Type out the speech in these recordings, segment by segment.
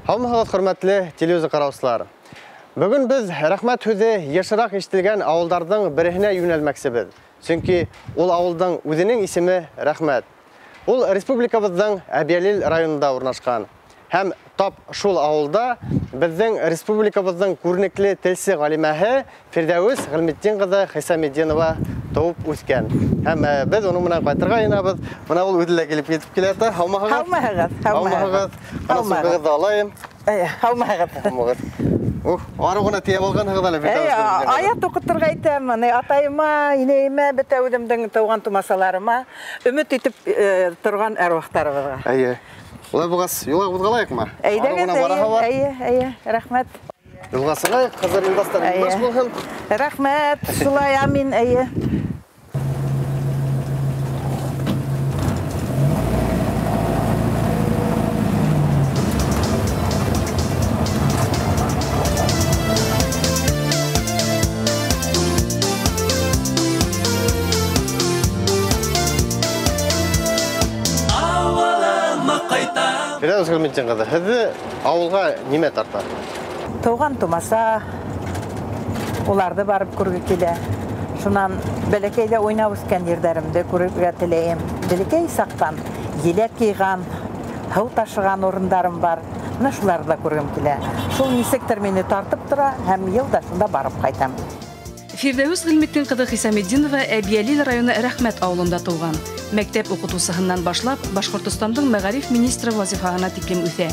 Һаумыһығыҙ, хөрмәтле телевизор ҡараусылар. Бөгөн беҙ рәхмәт һүҙе йышыраҡ ишетелгән ауылдарҙың береһенә йүнәлмәксебеҙ. Сөнки ул ауылдың үҙенең исеме Рәхмәт. Ул республикабыҙҙың Әбйәлил районында урынлашҡан. Һәм тап шул ауылда беҙҙең республикабыҙҙың күренекле телсе ғалимәһе Фирҙәүес Ғилметдин ҡыҙы Хисаметдинова тыуып үҫкән. Һәм беҙ уның менән ҡайтырға йыйынабыҙ. Бына ул үҙе лә килеп етеп килә ята. Һаумыһығыҙ? Һаумыһығыҙ, һаумыһығыҙ. Һаумыһығыҙ алайым. Һаумыһығыҙ. Һаумыһығыҙ. Ух, арыу ғына тейәп алғанһығыҙ әле Фирҙәүес Ғилметдин ҡыҙы. Аят уҡытырға әйтәм, атайыма, инәйемә, бөтә үҙемдең тыуған тумасаларыма өмөт итеп торған әруахтарыбыҙға. Эйе. Улай булғас, юлға ҡуҙғалайыҡмы? Әйҙәгеҙ, эйе, эйе, рәхмәт. Юлға сығайыҡ, хәҙер юлдаштар юлдаш булһын. Рәхмәт, шулай, амин, эйе. Фирҙәүес Ғилметдин ҡыҙы, һеҙҙе ауылға нимә тарта? Тыуған тумаса, уларҙы барып күргә килә. Шунан бәләкәйҙә уйнап үҫкән ерҙәремде күрергә теләйем. Бәләкәй саҡтан еләк йыйған, һыу ташыған урындарым бар. Бына шуларҙы ла күргем килә. Шул нисектер мине тартып тора һәм йыл да шунда барып ҡайтам. Фирҙәүес Ғилметдин ҡыҙы Хисаметдинова Әбйәлил районы Рәхмәт ауылында тыуған. Мәктәп уҡытыусыһынан башлап Башҡортостандың мәғариф министры вазифаһына тиклем үҫә.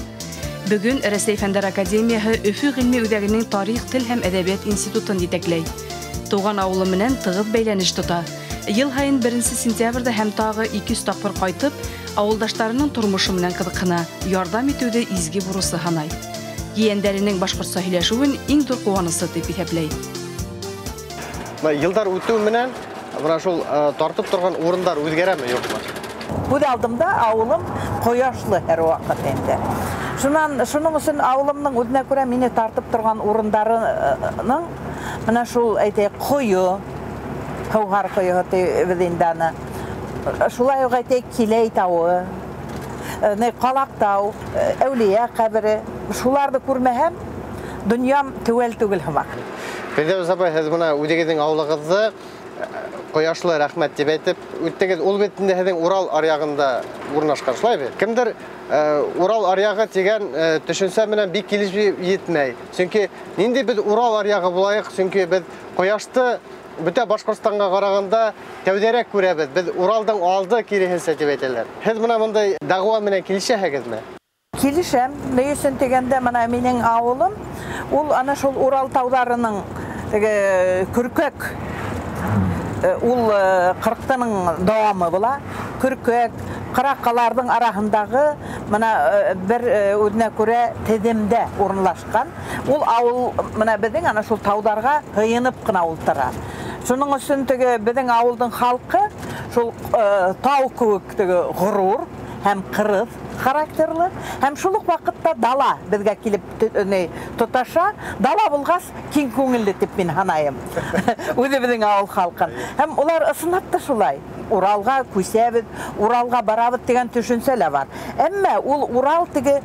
Бөгөн Рәсәй Фәндәр Академияһы Өфө ғилми үҙәгенең тарих, тел һәм әҙәбиәт институтын етәкләй. Тыуған ауылы менән тығыҙ бәйләнеш тота. Йыл һайын 1 сентябрҙә һәм тағы 200 тапҡыр ҡайтып, ауылдаштарының тормошо менән ҡыҙыҡһына, ярҙам итеүҙе изге бурысы һанай. Ейәндәренең башҡортса һөйләшеүен иң ҙур ҡыуанысы тип иҫәпләй. Бына йылдар үтеү менән бына шул тартып торған урындар үҙгәрәме, юҡмы? Күҙ алдымда ауылым ҡояшлы һәр ваҡыт инде. Шунан, шуның өсөн ауылымдың үҙенә күрә мине тартып торған урындарының бына шул, әйтәйек, ҡойо, һыуһар ҡойоһо тибеҙ инде аны. Шулай уҡ, әйтәйек, Киләй тауы, Ҡалаҡтау, Әүлиә ҡәбере. Шуларҙы күрмәһәм, донъям теүәл түгел һымаҡ. Фирҙәүес апай, һеҙ бына үҙегеҙҙең ауылығыҙҙы ҡояшлы рәхмәт тип әйтеп үттегеҙ. Ул бит инде һеҙҙең Урал аръяғында урынлашҡан, шулай бит? Кемдер Урал аръяғы тигән төшөнсә менән бик килешеп етмәй. Сөнки ниндәй беҙ Урал аръяғы булайыҡ, сөнки беҙ ҡояшты бөтә Башҡортостанға ҡарағанда тәүҙәрәк күрәбеҙ. Беҙ Уралдың алды киреһенсә тип әйтәләр. Һеҙ бына бындай дәғүә менән килешәһегеҙме? Килешәм. Ни өсөн тигәндә, бына минең ауылым ул ана шул Урал тауҙарының теге Көркәк, ул ҡырҡтының дауамы була. Көркәк, Ҡараҡаларҙың араһындағы бына бер үҙенә күрә теҙемдә урынлашҡан. Ул ауыл бына беҙҙең ана шул тауҙарға һыйынып ҡына ултыра. Шуның өсөн теге беҙҙең ауылдың халҡы шул тау кеүек теге ғорур һәм ҡырыҫ характерлы, һәм шул уҡ ваҡытта дала беҙгә килеп тоташа. Дала булғас киң күңелле тип мин һанайым үҙебеҙҙең ауыл халҡын. Һәм улар ысынлап та шулай. Уралға күсәбеҙ, Уралға барабыҙ тигән төшөнсә лә бар. Әммә ул Урал теге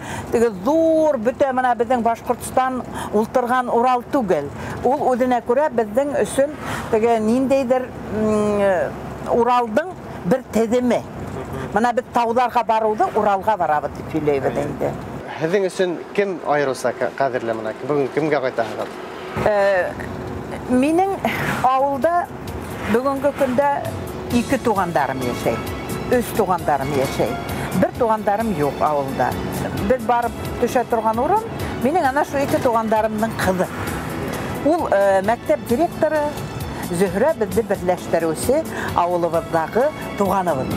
ҙур бөтә бына беҙҙең Башҡортостан ултырған Урал түгел. Ул үҙенә күрә беҙҙең өсөн теге ниндәйҙер Уралдың бер теҙеме. Бына беҙ тауҙарға барыуҙы Уралға барабыҙ тип һөйләйбеҙ инде. Һеҙҙең өсөн кем айырыуса ҡәҙерле бына? Бөгөн кемгә ҡайтаһығыҙ? Минең ауылда бөгөнгө көндә ике туғандарым йәшәй. Өс туғандарым йәшәй. Бер туғандарым юҡ ауылда. Беҙ барып төшә торған урын минең ана шул ике туғандарымдың ҡыҙы. Ул мәктәп директоры Зөһрә беҙҙе берләштереүсе ауылыбыҙҙағы туғаныбыҙ.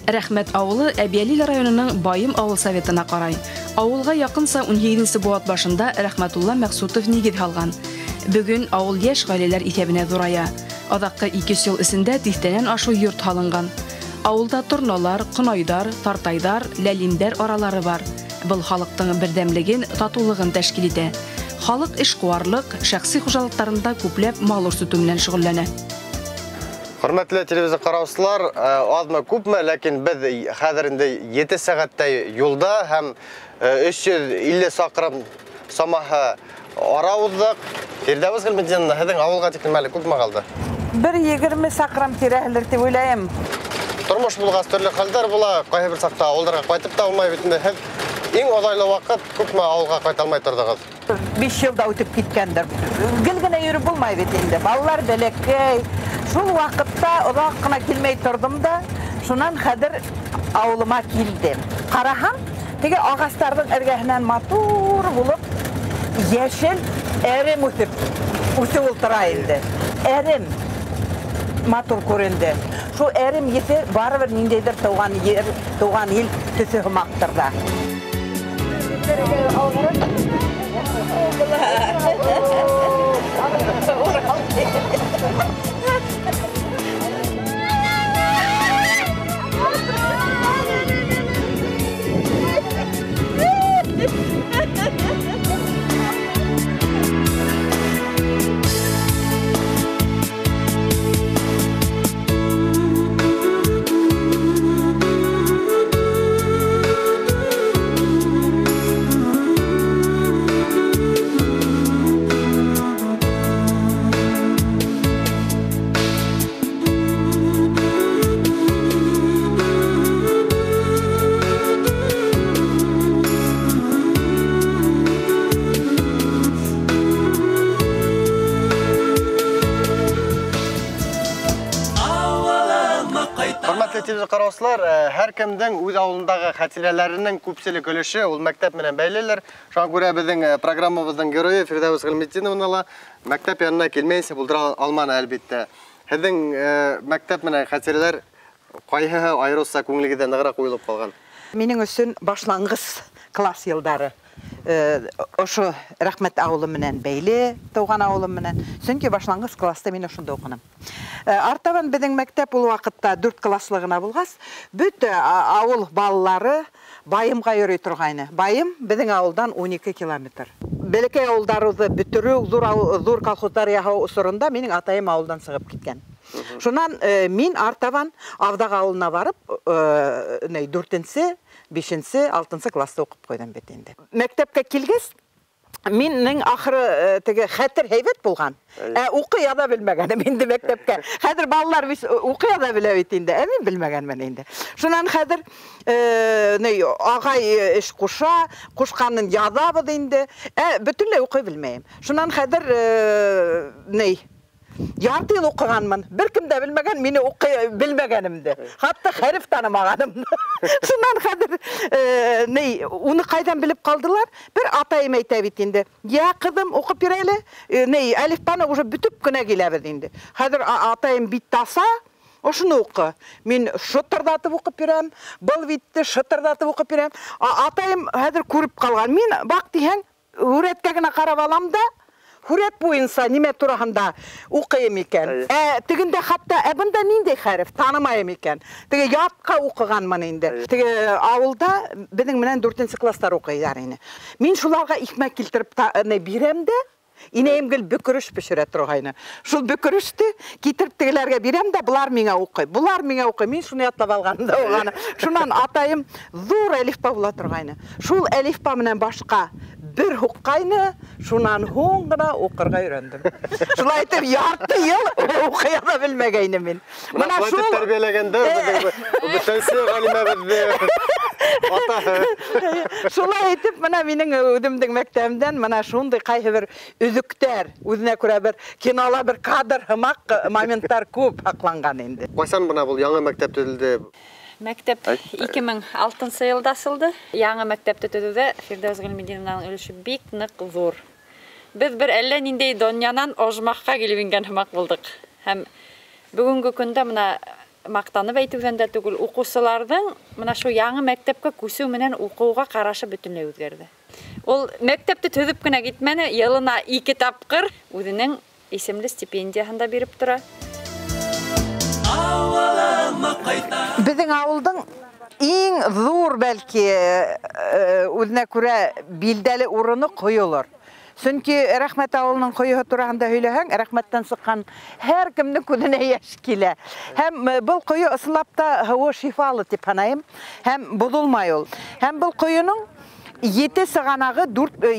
Рәхмәт ауылы Әбйәлил районының Байым ауыл советына ҡарай. Ауылға яҡынса 17-нсе быуат башында Рәхмәтулла Мәҡсутов нигеҙ һалған. Бөгөн ауыл йәш ғаиләләр иҫәбенә ҙурая. Аҙаҡҡы 200 йыл эсендә тиҫтәнән ашыу йорт һалынған. Ауылда торналар, ҡонайҙар, тартайҙар, ләлимдәр аралары бар. Был халыҡтың берҙәмлеген, татыулығын тәшкил итә. Халыҡ эшҡыуарлыҡ, шәхси хужалыҡтарында күпләп мал үрсетеү менән шөғөлләнә. Хөрмәтле телевизор ҡараусылар, аҙмы күпме, ләкин беҙ хәҙер инде 7 сәғәттәй юлда һәм 350 саҡрым самаһы ара уҙҙыҡ. Фирҙәүес Ғилметдиновна, һеҙҙең ауылға тиклем әле күпме ҡалды? Бер 20 саҡрым тирәһелер тип уйлайым. Тормош булғас төрлө хәлдәр була, ҡайһы бер саҡта ауылдарға ҡайтып та булмай бит инде. Һеҙ иң оҙайлы ваҡыт күпме ауылға ҡайта алмай торҙоғоҙ? 5 йыл да үтеп киткәндер. Гел генә йөрөп булмай бит инде. Балалар бәләкәй. Шул ваҡытта оҙаҡ ҡына килмәй торҙом да, шунан хәҙер ауылыма килдем. Ҡараһам, теге ағастарҙың эргәһенән матур булып йәшел әрем үҫеп ултыра инде. Әрем матур күренде. Шул әрем еҫе барыбер ниндәйҙер тыуған ер, тыуған ил төҫө һымаҡтыр ҙа. Ҡараусылар, һәр кемдең үҙ ауылындағы хәтирәләренең күпселек өлөшө ул мәктәп менән бәйлелер. Шуға күрә беҙҙең программабыҙҙың геройы Фирҙәүес Ғилметдиновна ла мәктәп янына килмәйенсә булдыра алманы, әлбиттә. Һеҙҙең мәктәп менән хәтирәләр ҡайһыһы айырыуса күңелегеҙҙә нығыраҡ уйылып ҡалған? Минең өсөн башланғыс класс йылдары ошо Рәхмәт ауылы менән бәйле, тыуған ауылым менән. Сөнки башланғыс класста мин ошонда уҡыным. Артабан беҙҙең мәктәп ул ваҡытта 4 класслы ғына булғас, бөтә ауыл балалары Байымға йөрөй торғайны. Байым беҙҙең ауылдан 12 километр. Бәләкәй ауылдарҙы бөтөрөү, ҙур колхоздар яһау осоронда минең атайым ауылдан сығып киткән. Шунан мин артабан Авҙаҡ ауылына барып, 4-нсе, 5-нсе, 6-нсы класста уҡып ҡуйҙым бит инде. Мәктәпкә килгәс, минең ахыры теге хәтер һәйбәт булған. Ә уҡый яҙа белмәгәнем инде мәктәпкә. Хәҙер балалар уҡый яҙа белә бит инде, ә мин белмәгәнмен инде. Шунан хәҙер ағай эш ҡуша, ҡушҡанын яҙабыҙ инде. Ә бөтөнләй уҡый белмәйем. Шунан хәҙер ярты йыл уҡығанмын. Бер кем дә белмәгән, мине уҡый белмәгәнемде. Хатта хәреф танымағанымды. Шунан хәҙер уны ҡайҙан белеп ҡалдылар? Бер атайым әйтә бит инде. Я, ҡыҙым, уҡып бир әле. Әлифбаны уже бөтөп кенә киләбеҙ инде. Хәҙер атайым бит таса, ошоно уҡы. Мин шытырҙатып уҡып бирәм, был битте шытырҙатып уҡып бирәм. Атайым хәҙер күреп ҡалған. Мин баҡ тиһәң, һүрәткә генә ҡарап алам да, һүрәт буйынса нимә тураһында уҡыйым икән. Тегендә хатта, бында ниндәй хәреф танымайым икән. Теге ятҡа уҡығанмын инде. Теге ауылда беҙҙең менән 4-нсе класстар уҡыйҙар ине. Мин шуларға икмәк килтереп бирәм дә, инәйем гел бөкөрөш бешерә торғайны. Шул бөкөрөштө китереп тегеләргә бирәм дә, былар миңә уҡый, былар миңә уҡый. Мин шуны ятлап алған да булғаны. Шунан атайым ҙур әлифба була торғайны. Шул әлифба менән башҡа бер һуҡҡайны, шунан һуң ғына уҡырға өйрәндем. Шулай итеп ярты йыл уҡый ала белмәгәйнем мин. Бына шул тәрбиәләгәндәр беҙҙең бөтәнсе ғалимәбеҙҙе. Шулай итеп, мына минең үҙемдең мәктәбемдән мына шундай ҡайһы бер өҙөктәр, үҙенә күрә бер кинола бер кадр һымаҡ моменттар күп һаҡланған инде. Ҡасан бына был яңы мәктәп төҙөлдө? Мәктәп 2006 йылда асылды. Яңы мәктәпте төҙөүҙә Фирҙәүес Ғилметдиновнаның өлөшө бик ныҡ ҙур. Беҙ бер әллә ниндәй донъянан ожмахҡа килеп ингән һымаҡ булдыҡ. Һәм бөгөнгө көндә мына маҡтанып әйтеүҙән дә түгел, уҡыусыларҙың мына шул яңы мәктәпкә күсеү менән уҡыуға ҡарашы бөтөнләй үҙгәрҙе. Ул мәктәпте төҙөп кенә китмәне, йылына 2 тапҡыр үҙенең исемле стипендияһын да биреп тора. Беҙҙең ауылдың иң ҙур бәлки үҙенә күрә билдәле урыны ҡойолор. Сөнки Рәхмәт ауылының ҡойоһо тураһында һөйләһәң, Рәхмәттән сыҡҡан һәр кемдең күҙенә йәш килә. Һәм был ҡойо ысынлап та һыуы шифалы тип һанайым, һәм боҙолмай ул. Һәм был ҡойоноң 7 сығанағы,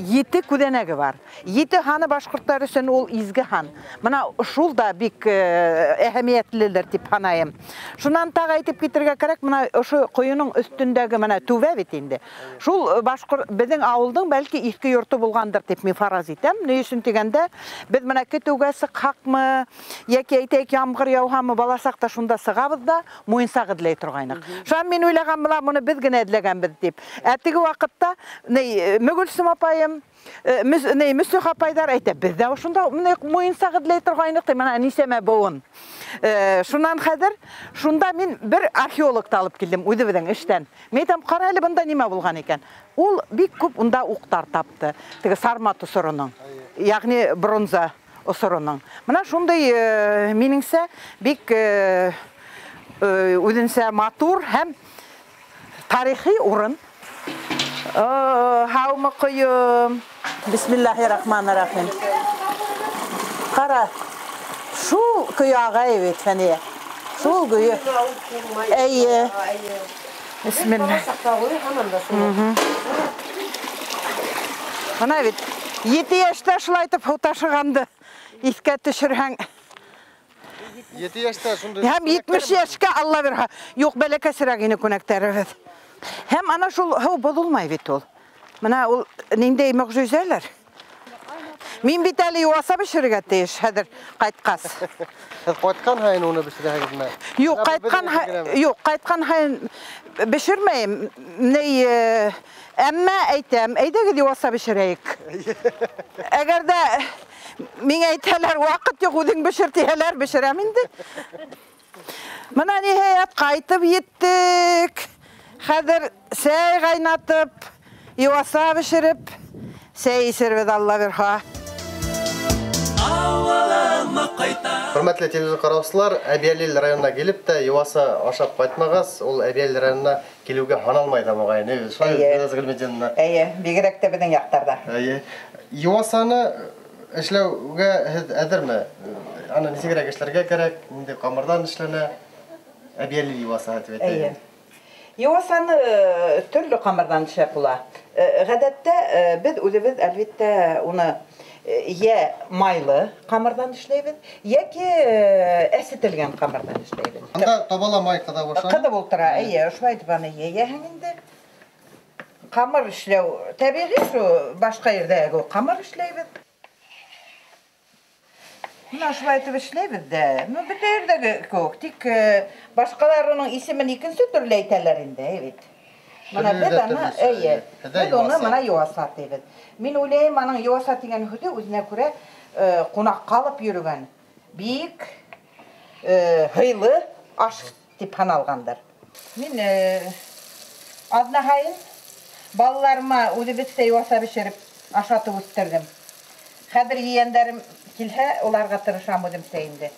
7 күҙәнәге бар. 7 һаны башҡорттар өсөн ул изге һан. Мына шул да бик әһәмиәтлелер тип һанайым. Шунан тағы әйтеп китергә кәрәк, мына ошо ҡойоноң өҫтөндәге мына түбә бит инде. Шул башҡорт беҙҙең ауылдың бәлки иҫке йорто булғандыр тип мин фараз итәм. Ни өсөн тигәндә, беҙ мына көтөүгә сыҡһаҡмы, йәки әйтәйек ямғыр яуһамы, бала саҡта шунда сығабыҙ да муйынсаҡ эҙләй торғайныҡ. Шунан мин уйлаған була, моны беҙ генә эҙләгәнбеҙ тип. Ә теге ваҡытта Мөгөлсөм апайым, Мөслих апайҙар әйтә, беҙ ҙә ошонда муйынсаҡ эҙләй торғайныҡ, ти, мына нисәмә быуын. Шунан хәҙер, шунда мин бер археологты алып килдем үҙебеҙҙең эштән. Мин әйтәм, ҡара әле бында нимә булған икән. Ул бик күп унда уҡтар тапты. Теге сармат осороноң, ягъни бронза осороноң. Мына шундай, минеңсә, бик үҙенсә матур һәм тарихи урын. Һаумы ҡойом. Бисмиллахи-рахмани-рахим. Ҡара, шул көй ағай бит, Фәниә. Шул көйө. Эйе. Бисмилла. Бына бит 7 йәштә шулай итеп һыу ташығанды иҫкә төшөрһәң. 7 йәштә шундай. Һәм 70 йәшкә Алла бирһә. Юҡ, бәләкәсерәк ине күнәктәребеҙ. Һәм ана шул һыу боҙолмай бит ул. Мына ул ниндәй мөғжизәләр. Мин бит әле юаса бешерергә тейеш хәҙер ҡайтҡас. Һеҙ ҡайтҡан һайын уны бешерәһегеҙме? Юҡ, юҡ, ҡайтҡан һайын бешермәйем. Әммә әйтәм, әйҙәгеҙ юаса бешерәйек. Әгәр ҙә миңә әйтһәләр, ваҡыт юҡ, үҙең бешер тиһәләр, бешерәм инде. Мына ниһайәт ҡайтып еттек. Хәҙер сәй ҡайнатып, юаса бешереп, сәй эсербеҙ, Алла бирһә. Хөрмәтле телевизор ҡараусылар, Әбйәлил районына килеп тә юаса ашап ҡайтмағас, ул Әбйәлил районына килеүгә һаналмай ҙа моғайын. Шулай Фирҙәүес Ғилметдиновна. Эйе, бигерәк тә беҙҙең яҡтарҙа. Эйе. Юасаны эшләүгә һеҙ әҙерме? Аны нисегерәк эшләргә кәрәк, ниндәй ҡамырҙан эшләнә? Әбйәлил юасаһы тип әйтәйек. Юасаны төрлө ҡамырҙан эшләп була. Ғәҙәттә беҙ үҙебеҙ әлбиттә уны йә майлы ҡамырҙан эшләйбеҙ, йәки әсетелгән ҡамырҙан эшләйбеҙ. Анда табала май ҡыҙа башлай. Ҡыҙып ултыра, эйе, ошолай итеп аны йәйәһең инде. Ҡамыр эшләү тәбиғи, шул башҡа ерҙәге ҡамыр эшләйбеҙ. Мына шулай итеп эшләйбеҙ дә. Ну, бөтә ерҙәге кеүек, тик башҡалар уның исемен икенсе төрлө әйтәләр инде, бит. Мына беҙ аны, эйе, беҙ уны мына юаса тибеҙ. Мин уйлайым, аның юаса тигән һүҙе үҙенә күрә ҡунаҡҡа алып йөрөгән бик һыйлы аш тип һаналғандыр. Мин аҙна һайын балаларыма үҙебеҙсә юаса бешереп ашатып үҫтерҙем. Хәҙер ейәндәрем килһә, уларға тырышам үҙемсә инде.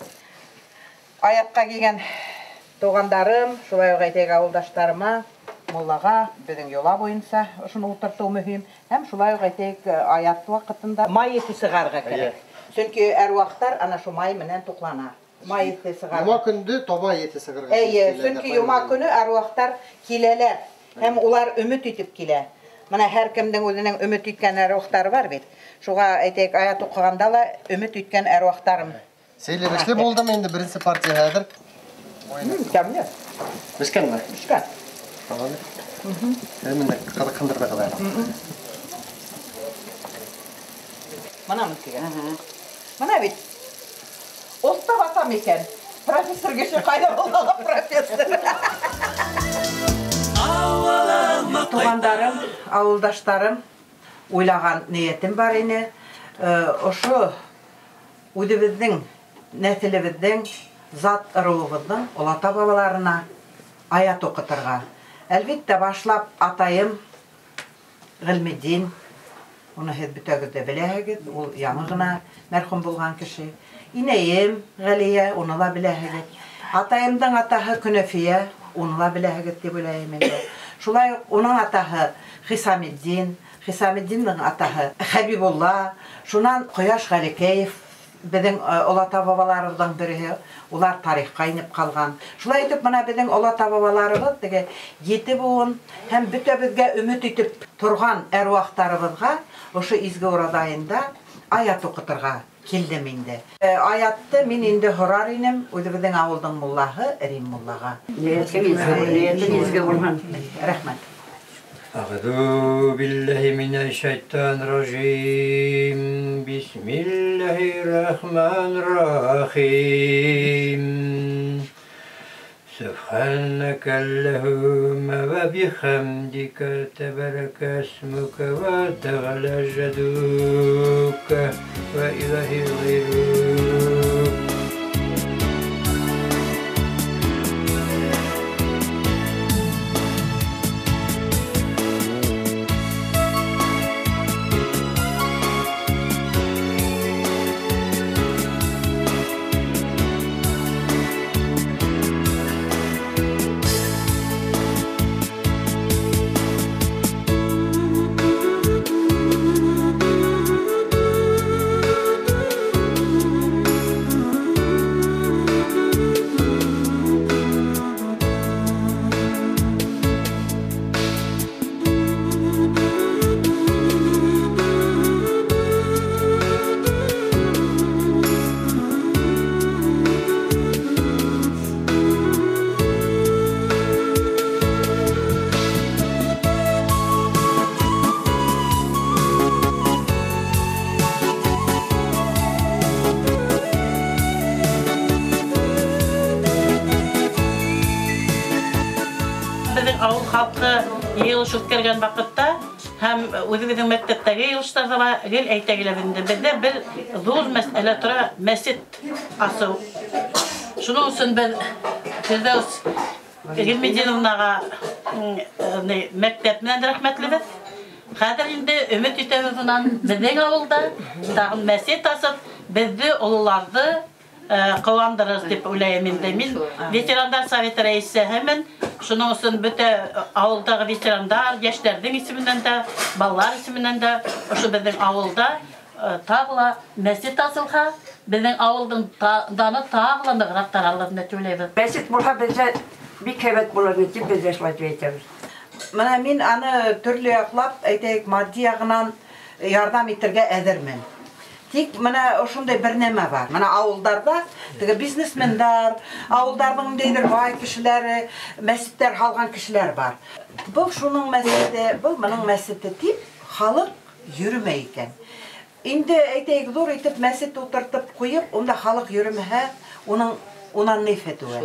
Аятҡа килгән туғандарым, шулай уҡ әйтәйек ауылдаштарыма, муллаға беҙҙең йола буйынса ошоно ултыртыу мөһим. Һәм шулай уҡ әйтәйек, аят ваҡытында май еҫе сығарырға кәрәк. Сөнки әруахтар ана шул май менән туҡлана. Май еҫе сығарырға. Йома көндө таба еҫе сығарырға. Эйе, сөнки йома көнө әруахтар киләләр һәм улар өмөт итеп килә. Мына һәр кемдең үҙенең өмөт иткән әруахтары бар бит. Шуға әйтәйек, аят уҡығанда ла өмөт иткән әруахтарым. Сәйле бешле булдымы инде беренсе партия хәҙер? Тәмле. Бешкәнме? Бешкән. Һеҙ мине ҡыҙыҡһындырҙығыҙ әле. Бына тигән. Бына бит. Оҫта баҫам икән. Профессор кеше ҡайҙа булһа ла профессор. Туғандарым, ауылдаштарым, уйлаған ниәтем бар ине. Ошо үҙебеҙҙең, нәҫелебеҙҙең, зат ырыуыбыҙҙың олата бабаларына аят уҡытырға. Әлбиттә, башлап атайым Ғилметдин, уны һеҙ бөтәгеҙ ҙә беләһегеҙ, ул яңы ғына мәрхүм булған кеше. Инәйем Ғәлиә, уны ла беләһегеҙ. Атайымдың атаһы Көнәфиә, уны ла беләһегеҙ тип уйлайым инде. Шулай уҡ уның атаһы Хисаметдин, Хисаметдиндең атаһы Хәбибулла, шунан Ҡояш Ғәликәев беҙҙең олата бабаларыбыҙҙың береһе, улар тарихҡа инеп ҡалған. Шулай итеп бына беҙҙең олата бабаларыбыҙ теге 7 быуын һәм бөтәбеҙгә өмөт итеп торған әруахтарыбыҙға ошо изге ураҙа айында аят уҡытырға килдем инде. Аятты мин инде һорар инем үҙебеҙҙең ауылдың муллаһы Рим муллаға. Ниәтең изге булһын. Рәхмәт. أعوذ بالله من الشيطان الرجيم بسم الله الرحمن الرحيم سبحانك اللهم وبحمدك تبارك اسمك وتعالى جدك وإله غيرك. Ауыл халҡы йыйылыш үткәргән ваҡытта һәм үҙебеҙҙең мәктәптәге йыйылыштарҙа ла гел әйтә киләбеҙ инде. Беҙҙә бер ҙур мәсьәлә тора мәсет асыу. Шуның өсөн беҙ Фирҙәүес Ғилметдиновнаға мәктәп менән рәхмәтлебеҙ. Хәҙер инде өмөт итәбеҙ унан беҙҙең ауылда тағын мәсет асып, беҙҙе ололарҙы ҡыуандырыр тип уйлайым инде. Мин ветерандар советы рәйесеһемен. Шуның өсөн бөтә ауылдағы ветерандар, йәштәрҙең исеменән дә, балалар исеменән дә ошо беҙҙең ауылда тағы ла мәсет асылһа, беҙҙең ауылдың даны тағы ла нығыраҡ таралыр тип уйлайбыҙ. Мәсет булһа беҙҙә бик һәйбәт булыр тип беҙ ҙә шулай тип әйтәбеҙ. Бына мин аны төрлө яҡлап, әйтәйек, матди яғынан ярҙам итергә әҙермен. Тик бына ошондай бер нәмә бар. Бына ауылдарҙа теге бизнесмендар, ауылдарҙың ниндәйҙер бай кешеләре, мәсеттәр һалған кешеләр бар. Был шуның мәсете, был бының мәсете тип халыҡ йөрөмәй икән. Инде әйтәйек, ҙур итеп мәсет ултыртып ҡуйып, унда халыҡ йөрөмәһә, уның унан ни фәтүә.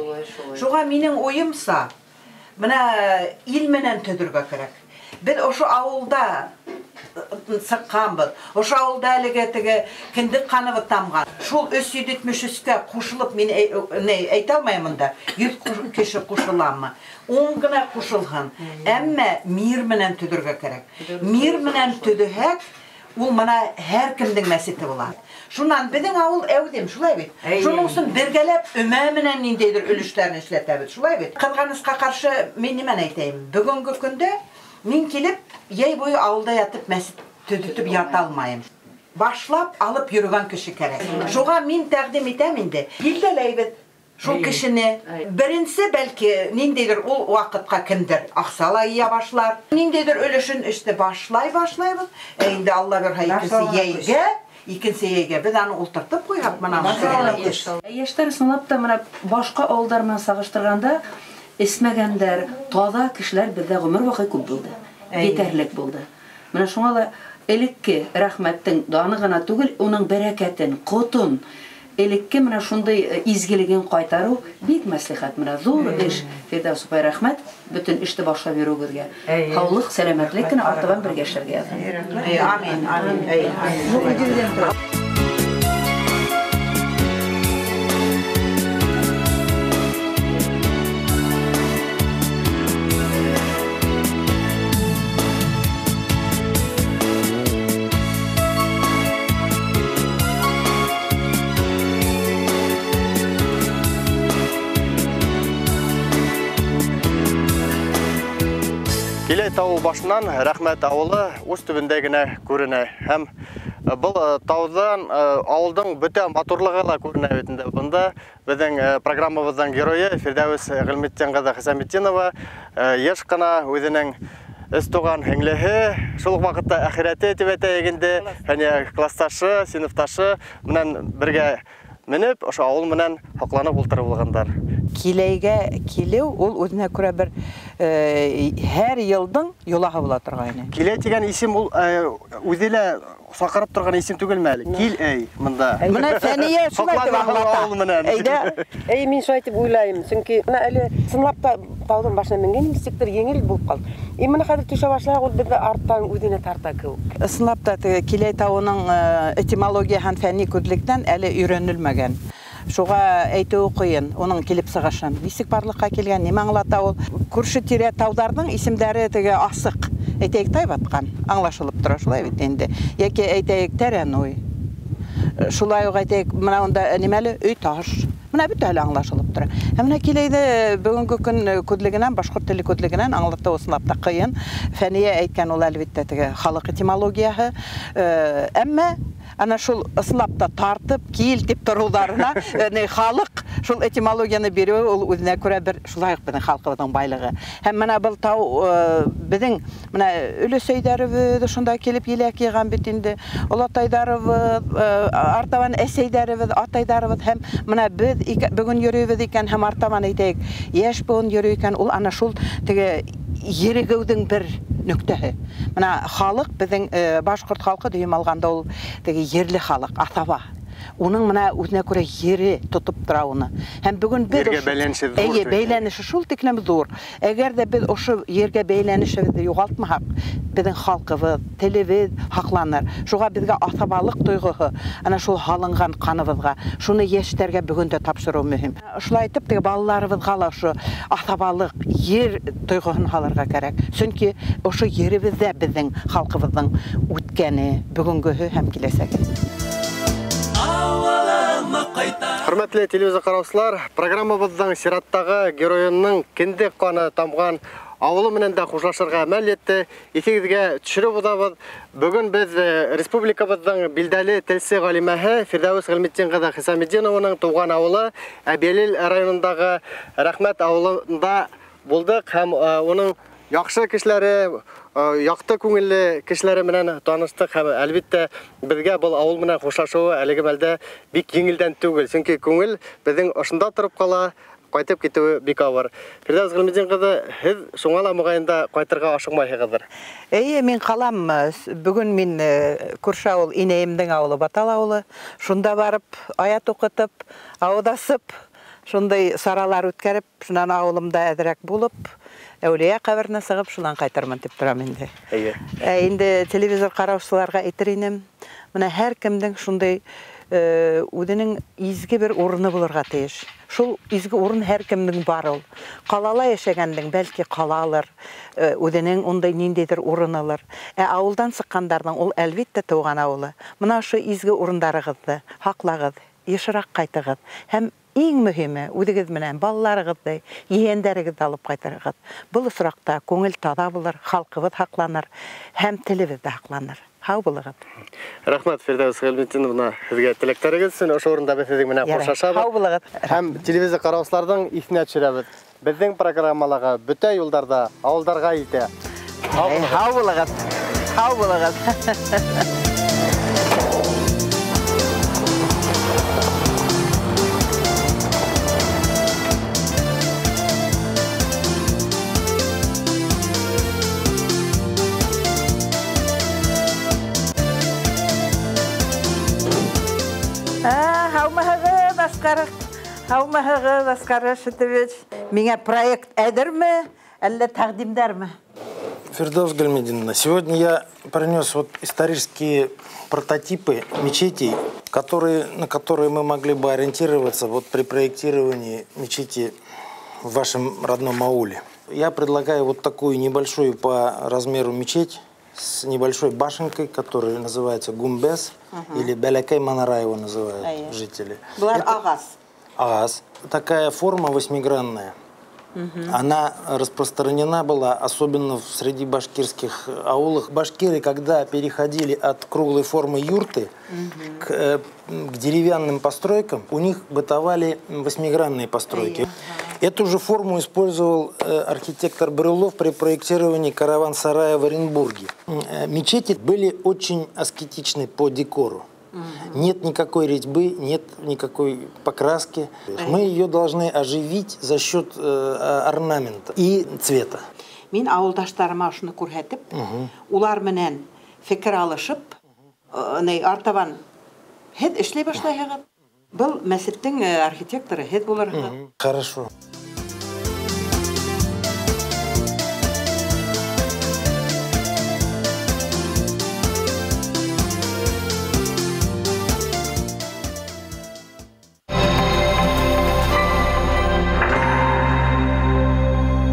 Шуға минең уйымса, бына ил менән төҙөргә кәрәк. Беҙ ошо ауылда сыҡҡанбыҙ. Ошо ауылда әлеге теге кендек ҡаныбыҙ тамған. Шул 373-кә ҡушылып мин әйтә алмайым унда. 100 кеше ҡушыламы? 10 ғына ҡушылһын. Әммә мир менән төҙөргә кәрәк. Мир менән төҙөһәк, ул мына һәр кемдең мәсете була. Шунан беҙҙең ауыл әүҙем, шулай бит. Шуның өсөн бергәләп өмә менән ниндәйҙер өлөштәрен эшләтәбеҙ, шулай бит. Ҡыҙғанысҡа ҡаршы мин нимәне әйтәйем? Бөгөнгө көндә мин килеп йәй буйы ауылда ятып мәсет төҙөтөп ята алмайым. Башлап алып йөрөгән кеше кәрәк. Шуға мин тәҡдим итәм инде. Билдәләйбеҙ шул кешене. Беренсе бәлки ниндәйҙер ул ваҡытҡа кемдер аҡса ла йыя башлар. Ниндәйҙер өлөшөн эште башлай башлайбыҙ. Ә инде Алла бирһә икенсе йәйгә беҙ аны ултыртып ҡуйһаҡ бына. Йәштәр ысынлап та бына башҡа ауылдар менән сағыштырғанда Эсмәгәндәр, таҙа кешеләр беҙҙә ғүмер ваҡыт күп булды. Етәрлек булды. Менә шуңа ла элекке рәхмәттең даны ғына түгел, уның бәрәкәтен, ҡотон, элекке менә шундай изгелеген ҡайтарыу бик мәслихәт. Менә ҙур эш, Фирҙәүес апай, рәхмәт, бөтөн эште башлап йөрөүегеҙгә. Һаулыҡ, сәләмәтлек кенә артабан бергә эшләргә яҙһын. Амин, амин. Киләй тауы башынан Рәхмәт ауылы ус төбөндә генә күренә. Һәм был тауҙан ауылдың бөтә матурлығы ла күренә бит инде. Бында беҙҙең программабыҙҙың геройы Фирҙәүес Ғилметдин ҡыҙы Хисаметдинова йыш ҡына үҙенең өс туған һеңлеһе, шул уҡ ваҡытта әхирәте тип әйтәйек инде, йәни класташы, синыфташы менән бергә менеп, ошо ауыл менән һоҡланып ултырып булғандар. Киләйгә килеү ул үҙенә күрә бер һәр йылдың йолаһы була торғайны. Киләй тигән исем ул үҙе лә саҡырып торған исем түгелме әле? Кил әй мында. Менә Фәниә шулай тип аңлата. Әйдә. Әй, мин шулай тип уйлайым, сөнки менә әле сынлап та тауҙың башына менгән нисектер еңел булып ҡалды. И менә хәҙер төшә башлаһаҡ, ул беҙҙе арттан үҙенә тарта кеүек. Ысынлап та теге Киләй тауының этимология һәм фәнни күҙлектән әле өйрәнелмәгән. Шуға әйтеүе ҡыйын, уның килеп сығышын. Нисек барлыҡҡа килгән, нимә аңлата ул? Күрше тирә тауҙарҙың исемдәре теге асыҡ. Әйтәйек, Тайбатҡан, аңлашылып тора шулай бит инде. Йәки әйтәйек, Тәрәнуй. Шулай уҡ әйтәйек, мына унда нимәле? Өй таш. Мына бөтәһе лә аңлашылып тора. Һәм менә Киләйҙе бөгөнгө көн күҙлегенән, башҡорт теле күҙлегенән аңлатыу ысынлап та ҡыйын. Фәниә әйткән ул әлбиттә теге халыҡ этимологияһы. Әммә ана шул ысынлап та тартып, кил тип тороуҙарына, халыҡ шул этимологияны биреүе ул үҙенә күрә бер шулай уҡ беҙҙең халҡыбыҙҙың байлығы. Һәм мына был тау беҙҙең мына өләсәйҙәребеҙ ошонда килеп еләк йыйған бит инде. Олатайҙарыбыҙ, артабан әсәйҙәребеҙ, атайҙарыбыҙ һәм мына беҙ бөгөн йөрөйбөҙ икән һәм артабан әйтәйек, йәш быуын йөрөй икән, ул ана шул теге ерегеүҙең бер нөктәһе. Мына халыҡ, беҙҙең башҡорт халҡы дөйөм алғанда ул теге ерле халыҡ, аҫаба. Уның мына үҙенә күрә ере тотоп тора уны. Һәм бөгөн беҙ ергә бәйләнеше ҙур. Эйе, бәйләнеше шул тиклем ҙур. Әгәр ҙә беҙ ошо ергә бәйләнешебеҙҙе юғалтмаһаҡ, беҙҙең халҡыбыҙ, телебеҙ һаҡланыр. Шуға беҙгә аҫабалыҡ тойғоһо, ана шул һалынған ҡаныбыҙға, шуны йәштәргә бөгөн дә тапшырыу мөһим. Шулай итеп теге балаларыбыҙға ла ошо аҫабалыҡ, ер тойғоһон һалырға кәрәк. Сөнки ошо еребеҙҙә беҙҙең халҡыбыҙҙың үткәне, бөгөнгөһө һәм киләсәге. Хөрмәтле телевизор ҡараусылар, программабыҙҙың сираттағы геройының кендек ҡаны тамған ауылы менән дә хушлашырға әмәл етте. Иҫегеҙгә төшөрөп уҙабыҙ. Бөгөн беҙ республикабыҙҙың билдәле телсе ғалимәһе Фирҙәүес Ғилметдин ҡыҙы Хисаметдинованың тыуған ауылы Әбйәлил районындағы Рәхмәт ауылында булдыҡ һәм уның яҡшы кешеләре, яҡты күңелле кешеләре менән таныштыҡ һәм әлбиттә беҙгә был ауыл менән хушлашыуы әлеге мәлдә бик еңелдән түгел, сөнки күңел беҙҙең ошонда тороп ҡала, ҡайтып китеүе бик ауыр. Фирҙәүес Ғилметдин ҡыҙы, һеҙ шуңа ла моғайын да ҡайтырға ашыҡмайһығыҙҙыр. Эйе, мин ҡалам. Бөгөн мин күрше ауыл, инәйемдең ауылы, Батал ауылы. Шунда барып, аят уҡытып, ауыҙасып, шундай саралар үткәреп, шунан ауылымда әҙерәк булып, әүлиә ҡәберенә сығып, шунан ҡайтырмын тип торам инде. Эйе. Инде телевизор ҡараусыларға әйтер инем. Мына һәр кемдең шундай үҙенең изге бер урыны булырға тейеш. Шул изге урын һәр кемдең бар ул. Ҡалала йәшәгәндең бәлки ҡалалыр, үҙенең ундай ниндәйҙер урынылыр. Ә ауылдан сыҡҡандарҙың ул әлбиттә тыуған ауылы. Мына ошо изге урындарығыҙҙы һаҡлағыҙ, йышыраҡ ҡайтығыҙ. Һәм иң мөһиме, үҙегеҙ менән балаларығыҙҙы, ейәндәрегеҙҙе алып ҡайтырығыҙ. Был осраҡта күңел таҙа булыр, халҡыбыҙ һаҡланыр һәм телебеҙ ҙә һаҡланыр. Һау булығыҙ. Рәхмәт, Фирҙәүес Ғилметдиновна, һеҙгә теләктәрегеҙ өсөн. Ошо урында беҙ һеҙҙең менән хушлашабыҙ. Һау булығыҙ. Һәм телевизор ҡараусыларҙың иҫенә төшөрәбеҙ. Беҙҙең программалағы бөтә юлдарҙа ауылдарға етә. Һау булығыҙ. Һау булығыҙ. Әскар. Һаумыһығыҙ, Әскар Рәшитович. Миңә проект әҙерме, әллә тәҡдимдәрме? Фирдаус Гальмединовна, сегодня я принес вот исторические прототипы мечетей, на которые мы могли бы ориентироваться вот при проектировании мечети в вашем родном ауле. Я предлагаю вот такую небольшую по размеру мечеть с небольшой башенкой, которая называется Гумбес, или Бәләкәй Манара его называют жители. Былар ағас. Ағас. Такая форма восьмигранная. Она распространена была, особенно среди башкирских аулах. Башкиры, когда переходили от круглой формы юрты к деревянным постройкам, у них бытовали восьмигранные постройки. Эту же форму использовал архитектор Брюллов при проектировании караван-сарая в Оренбурге. Мечети были очень аскетичны по декору. Нет никакой резьбы, нет никакой покраски. Мы ее должны оживить за счет орнамента и цвета. Мин ауылдаштарыма ошоно күрһәтеп, улар менән фекер алышып, артабан һеҙ эшләй башлайһығыҙ. Был мәсеттең архитекторы һеҙ булырһығыҙ. Хорошо.